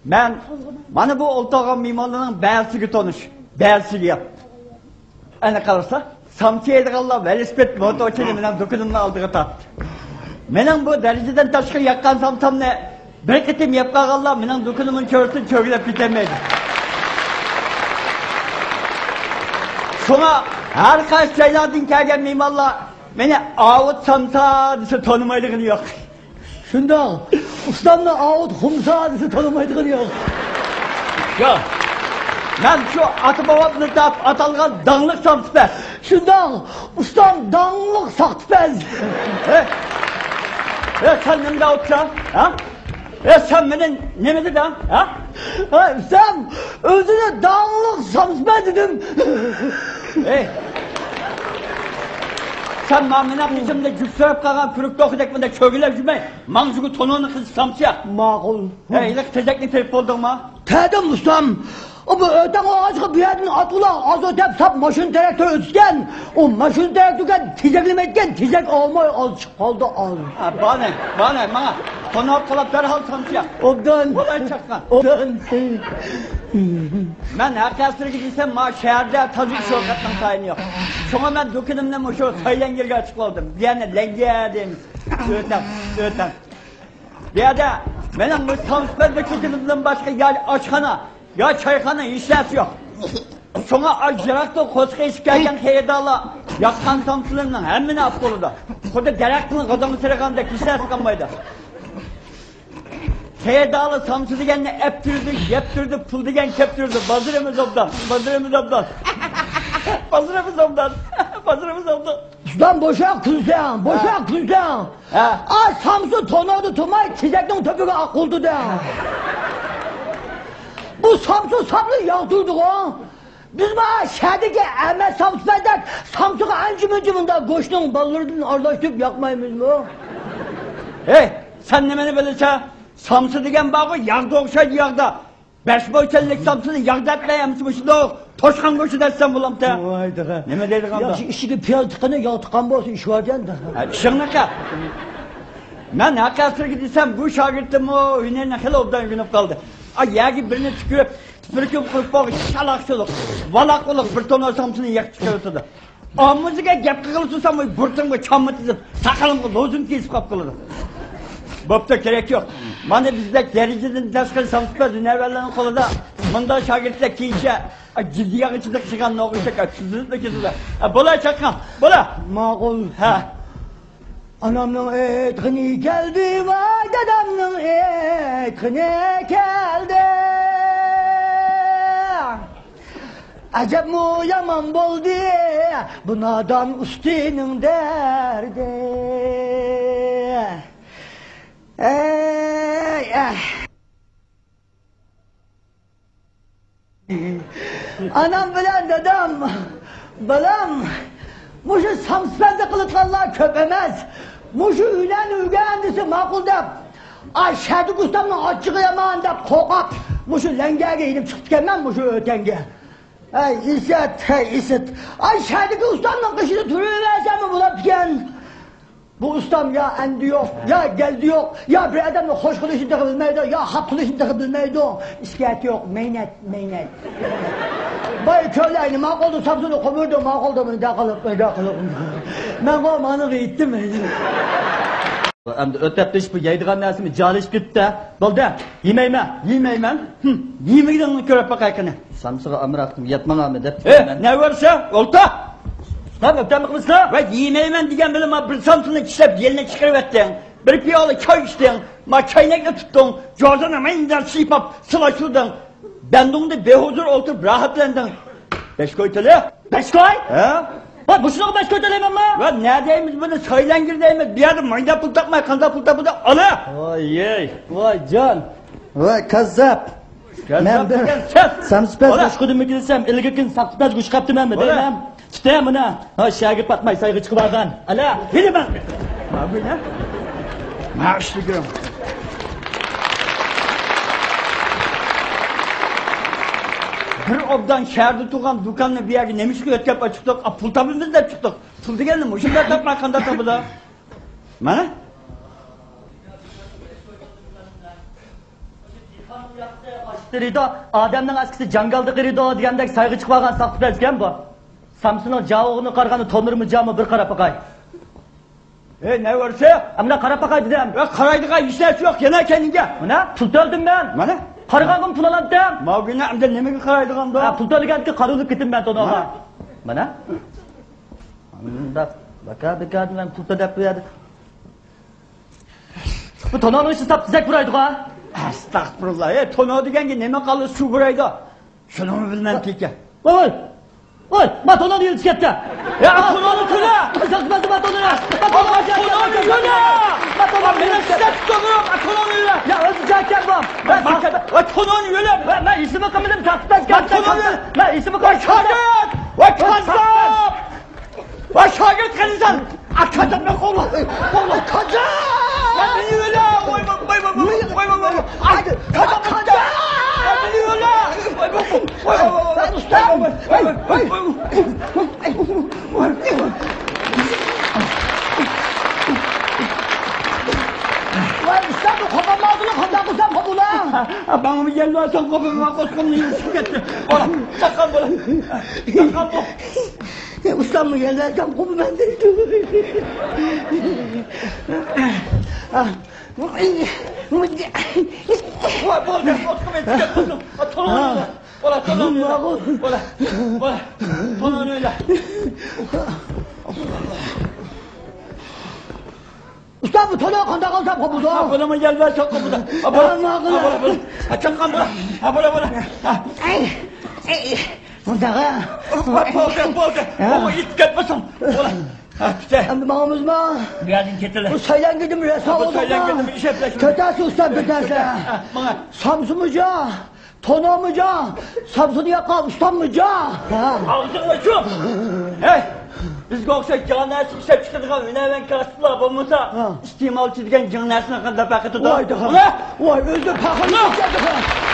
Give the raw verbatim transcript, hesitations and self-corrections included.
مەن مانا بۇ ئولتۇرغان مېھمانلارنىڭ بەزىسىگە تونۇش، بەزىسىگە يات. ئەنە قارىسا، سامسا يەيدىغانلار ۋېلىسىپىت موتوچىنى مېنىڭ دۇكىنىمنىڭ ئالدىغا تارتتى. مېنىڭ بۇ دەرىجىدىن تاشقىرى ياققان سامسامنى بىر قېتىم يەپ قالغانلار مېنىڭ دۇكىنىمنىڭ چۆرىسىدىن چۆگىلەپ كېتەلمەيدۇ. شۇڭا ھەر قايسى جايلاردىن كەلگەن مېھمانلار مېنى ئاۋۇت سامسا دېسە تونۇمايدىغىنى يوق. شۇنداق، ئۇستامنى ئاۋۇت خۇمسا دېسە تونۇمايدىغىنى يوق. ياق، مەن شۇ ئاتا-بوۋامدىن تارتىپ ئاتالغان داڭلىق سامسىپەز. شۇنداق، ئۇستام داڭلىق ساختىپەز. ھە؟ ھە، سەن نېمە دەۋاتىسەن؟ ھە؟ ھە، سەن مېنى نېمە دېدىڭ؟ ھە؟ ھە، ئۇستام، ئۆزىنى داڭلىق سامسىپەز دېدىم. ھەي، سەن مانا مېنىڭ قېشىمدا جۈپ سۆرەپ قالغان كۈرۈك توخۇدەك مۇنداق چۆگىلەپ يۈرمەي، ماڭا شۇ تونۇرنى قىزىپ سامسا ياق. ماقۇل. ھەي، ھېلىقى تېزەكنى تېپىپ بولدۇڭمۇ؟ تەدىم ئۇستام. ئۇ بۇ ئۆتەڭ ئاغاچقا بۇ يەردىن ئاتقۇلا ئاز ئۆتەپ ساپ ماشىنا تراكتور ئۆتۈشكەن. ئۇ ماشىنا تراكتورغا تېزەكلىمەيدىكەن، تېزەك ئالماي ئاز چىقىپ قالدى ئاز. ھە، بانە، بانە، ماڭا قوناق قىلىپ دەرھال سامسا ياق. ئوبدان. بولاي چاققان. ئوبدان. مەن ھەق ھەسرىگە دېسەم، ما شەھەردە تازا شوكاتنىڭ تايىنى يوق. شۇڭا مەن دۇكىنىمنى مۇشۇ سايلەنگىرگە ئاچىقىۋالدىم. يەنە لەڭگە دەيمىز. ئۆتەڭ، ئۆتەڭ. بۇ يەردە مېنىڭ مۇشۇ سامسىپەز دۇكىنىمدىن باشقا يا ئاشخانا، يا چايخانا، ھېچ نەرسە يوق. شۇڭا ئاز يىراقتىن قورسىقى ئېچىپ كەلگەن خېرىدارلار ياققان سامسىلىرىنىڭ ھەممىنى ئاپ بولىدۇ. خۇددى دەرەخنىڭ غازىغا سىرىغاندەك ھېچ نەرسە قالمايدۇ. خېرىدارلار سامسا دېگەننى ئەپ تۇرىدۇ، يەپ تۇرىدۇ، پۇل دېگەن كەپ تۇرىدۇ. بازىرىمىز ئوبدان، بازىرىمىز ئوبدان. بازىرىمىز ئوبدان، بازىرىمىز ئوبدان. ئۇستام، بوشاق كۈلسەڭ، بوشاق ھە. كۈلسەڭ. ھە. ئا، سامسا تونۇردا تۇرماي، تېزەكنىڭ تۆپىگە ئاققۇلدى دە. بۇ سامسا ساپلا ياغ تۇرىدىغۇ. بىز ما شەھەردىكى ئەمەت سامسىپەزدەك سامسىغا ئانچە-مۇنچە مۇنداق گۆشنىڭ باللىرىدىن ئارىلاشتۇرۇپ ياقمايمىزمۇ؟ ھەي، سەن نېمىنى بىلىسەن؟ سامسا دېگەن بارغۇ، ياغدا ئوخشايدۇ، ياغدا. بەش مو چەنلىك سامسىنى ياغدا ئەتمەي ئەمسە مۇشۇنداق توشقان گۆشىدە ئەتسەم بولامتى؟ ۋاي تېخى. نېمە دەيدىغان ياخشى، ئىچىگە پىياز تىققىنى ياغ تىققان بولسا ئىش باركەن. ھە، ئىشىڭنى قىل. مەن ھەق ھەسرىگە دېسەم، بۇ شاگىرتىممۇ ھۈنەرنى خېلى ئوبدان ئۆگىنىپ قالدى. ئا، يەرگە بىرنى تۈكۈرۈپ، تۈپۈركۈم قۇرۇپ بولغان شالاق شۇلۇق، ۋالاق ئۇلۇق بىر تونۇر سامسىنى يەپ چىقىرىۋېتىدۇ. ئاممىسىگە گەپ قىلغىلى تۇرسام، بۇرۇتۇمغا چامما تىزىپ، ساقىلىمغا لوزۇنكا يېزىپ قاپ قالىدۇ. بوپتۇ، كېرەك يوق. مانا بىزدەك دەرىجىدىن تاشقىرى سامسىپەز ھۈنەرۋەنلەرنىڭ قولىدا مۇنداق شاگىرتلار كېيىنچە جىددىي ياغ ئىچىدە قىشىغان نوغۇچتەك سۈزۈلۈپلا كېتىدۇ. ھە، بولا، چاققان، بولا. ماقۇل. ھە. ئانامنىڭ ئېيتقىنى كەلدى، ۋاي دادامنىڭ ئېيتقىنى كەلدى. ئەجەبمۇ يامان بولدى بۇ نادان ئۇستىنىڭ دەردى. ئەي، ئەي. ئانام بىلەن دادام، بالام، مۇشۇ سامسىپەزلىك قىلىدىغانلار كۆپ ئەمەس. مۇشۇ ھۈنەرنى ئۆگەن دېسە ماقۇل دەپ، ئا، شەھەردىكى ئۇستامنىڭ ئاچچىقى يامان دەپ قورقۇپ، مۇشۇ لەڭگەگە يېنىپ چىقىپتىكەنمەن مۇشۇ ئۆتەڭگە. ھەي ئىسەت، ھەي ئىسەت. ئاي، شەھەردىكى ئۇستامنىڭ قېشىدا تۇرۇۋەرسەممۇ بولاتتىكەن. بۇ ئۇستام يا ئەندى يوق، يا گەلدى يوق، يا بىر ئادەمنى خوش قىلىشنى تېخى بىلمەيدۇ، يا خاپا قىلىشنى تېخى بىلمەيدۇ. ئىسكەتى يوق، مەينەت، مەينەت. باي كۆرلەينى ماقۇلدۇ، ساپسۇنى قومۇردۇ، ماقۇلدۇ، مۇنداق قىلىپ، مۇنداق قىلىپ. مەنغۇ مانىغا يېتتىم. ئەمدى ئۆتەپ تېشىپ بۇ يەيدىغان نەرسىمۇ جالىشىپ كېتىپتۇ. بولدى، يېمەيمەن. يېمەيمەن؟ ھىم، يېمىگىنىڭنى كۆرۈپ باقاي قېنى. سامسىغا ئامراقتىم، يەتمەڭ ئامە دەپ. ئە، نەۋەرسە، ئولتا. ھە، ئۆپتەملىق قىلىسىلەر؟ ۋە يېمەيمەن دېگەن بىلەن ما بىر سامسىنى چىشلەپ يېلىنى چىقىرىۋەتتىڭ. بىر پىيالە چاي ئىچتىڭ. ما چاينەكنى تۇتتۇڭ. جوزىنى مەينىدە سىيپاپ سىلاچلىدىڭ. بەندۇڭدا بىھۇزۇر ئولتۇرۇپ راھەتلەندىڭ. بەش كوي تۆلە. بەش كوي؟ ھە؟ ۋاي، مۇشۇنىڭغا بەش كوي تۆلەيمەنمۇ؟ ۋە نە دەيمىز بۇنى، سايلەنگىر دەيمىز. بۇ يەردە مايدا پۇل تاپماي، قانداق پۇل تاپىدۇ؟ ئالا! ۋاي، ۋاي جان. ۋاي كاززاپ. كاززاپ مەن بىر دېگەن سەن. سامسىپەز ئولا. گۆش قىدىمىكىن دېسەم، ئىلگىكىن سامسىپەز گۆش قاپتىمەنمۇ ئولا. دەيمەن. تۇتە مانا. ھا، شەگە پاتماي سايغا چىقىۋالغان. ئالا، يېنى مەن. مانا ئىشلىگىن. بىر ئوبدان شەھەردە تۇرغان دۇكاننى بۇ يەرگە نېمە ئۈچۈن ئۆتكەپ ئاچىقتۇق؟ ئا، پۇل تاپىمىز دەپ چىقتۇق. پۇل دېگەننى مۇشۇنداق تاپماي قانداق تاپىدۇ؟ مانا. قېرىيدۇ، ئادەمنىڭ ئەسكىسى جاڭگالدا قېرىيدۇ دېگەندەك سايغا چىقىۋالغان ساختىپەزكەن بۇ. سامسىنىڭ جاۋۇغىنى قارىغاندا تونۇرمۇ جامۇ بىر قاراپ باقاي. ھەي، نەۋرىسى! ئەمدى قاراپ باقاي دېدىم. ۋە قارايدىغان ھېچ نەرسە يوق، يەنە كەينىگە. مانا، پۇل تۆلىدىم مەن. مانا. قارىغانغىمۇ پۇل ئالاتتىم. ماۋۇ كۈنى ئەمدى نېمىگە قارايدىغاندۇ؟ ھە، پۇل تۆلىگەنكى قارىلىپ كېتىم مەن تونۇرغا. مانا. مانا. مۇنداق، باكا، باكا دېمەن، پۇل تۆلەپ بۇ يەردە. بۇ تونۇرنىڭ ئىچى ساپ تېزەك پۇرايدىغۇ. ئەستەغپۇرۇللا، ئەي، تونۇر دېگەنگە نېمە قالدى، سۇ پۇرايدۇ. شۇنىمۇ بىلمەمتىكەن. ۋوي، ۋوي، ۋوي، ما تونۇرنى يۆلىتىپ كەتتى. يا، تونۇرنى يۆلە! ما تونۇرنى يۆلە! ما تونۇرنى يۆلە! ما تونۇرنى يۆلە! يا، ئۆزى جاكەن بۇ. ما تونۇرنى يۆلە! ما، ما ئىشنى قىلمىدىم، تارتىپ كەتتى. ما تونۇرنى يۆلە! ما ئىشنى قىلمىدىم. ۋە شاگىرت! ۋە كاززاپ! ۋاي، شاگىرت قېنى سەن؟ ئاكاجاننى قوغلا! قوغلا! ئاكاجان! مېنى ئۆلە! ۋاي، ۋاي، ۋاي! ئاي، كاجان! مېنى ئۆلە! ۋاي، ۋاي، ۋاي! ئۇستام! ۋاي، ۋاي، ۋاي! ۋاي، ئۇستام، بۇ قوپالمايدۇ، قانداق قىلسام قوپۇلا؟ ماڭا بىر يەل بەرسەڭ قوپۇلما، قوشقۇمنى يېيىپ كەتتى. بولا، چاققان بولا. چاققان بول. ئۇستاممۇ يەنە جام قوپىمەن دەيدۇ. ۋاي، بولدى، ئوتقا مەن چىقىپ قالدىم. تونۇرنى ئويلا. بولا، تونۇرنى ئويلا. بولا، بولا، تونۇرنى ئويلا. ئۇستا، بۇ تونۇر قانداق قىلسام قوپىدۇ؟ ھا، بۇنىمۇ يەل بەرسەم قوپىدۇ. ھا، بولا. ھا، بولا، بولا. ھا، چاققان بولا. ھا، بولا، بولا. ھا. ئەي، ئەي، مۇنداق. بولدى، بولدى. ھا. ئۇ يېتىپ كەتمىسۇن. بولا. ھا، كېتە. ئەمدى ماڭىمىزمۇ؟ بۇ يەردىن كېتىلە. بۇ سايلانگىدىم رەسۋا بولدۇم. سايلانگىدىم ئىشەپلەشمە. كېتەسىز ئۇستا، كېتەسىز. ھا، ماڭا. سامسىمۇجا. تونۇرمۇجا، سامسىنى ياققان ئۇستاممۇجا. ھە. ئاغزىڭنى ئاچ! ھەي، بىزگە ئوخشاش جان نەرسە ئىشلەپ چىقىدىغان ھۈنەرۋەن كاسىپلار بولمىسا، ھە. ئىستېمالچى دېگەن جىڭ نەرسىنى قانداق پەخىر تۇتىدۇ؟ ۋاي، ۋاي، ئۆزى پەخىرلىنىپ كەتتى.